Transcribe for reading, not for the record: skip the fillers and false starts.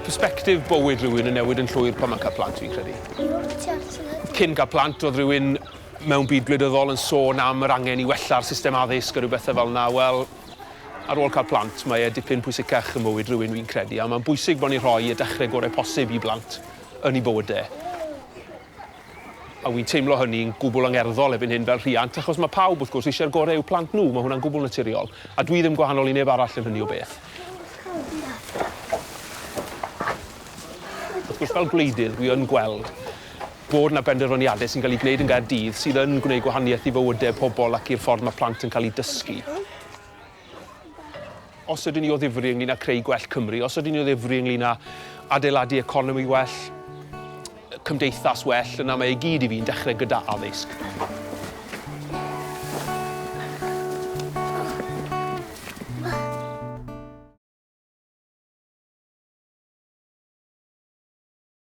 Persbectif bywyd rhywun yn newid yn llwyr pan mae'n cael plant, fi'n credu. Cyn cael plant, oedd rhywun mewn byd gwleidyddol yn sôn am yr angen i wella'r system addysg a rhyw bethau fel yna. Wel, ar ôl cael plant, mae e dipyn pwysicach yn mywyd rhywun, fi'n credu, a mae'n bwysig bod ni'n rhoi y dechrau gorau posib i blant yn eu bywydau. A wi'n teimlo hynny'n gwbl angerddol erbyn hyn fel rhiant, achos mae pawb, wrth gwrs, eisiau'r gorau i'w plant nhw, mae hwnna'n gwbl naturiol. A dwi ddim gwahanol i neb arall yn hynny o beth. Wrth gwrs, fel gwleidydd, dwi yn gweld bod 'na benderfyniadau sy'n cael eu gwneud yn Gaerdydd sydd yn gwneud gwahaniaeth i fywydau pobl ac i'r ffordd mae plant yn cael eu dysgu. Os ydyn ni o ddifri ynglyn â creu gwell Cymru, os ydyn ni o ddifri ynglyn â adeiladu economi well, cymdeithas well, yna mae e gyd i fi'n dechrau gyda addysg.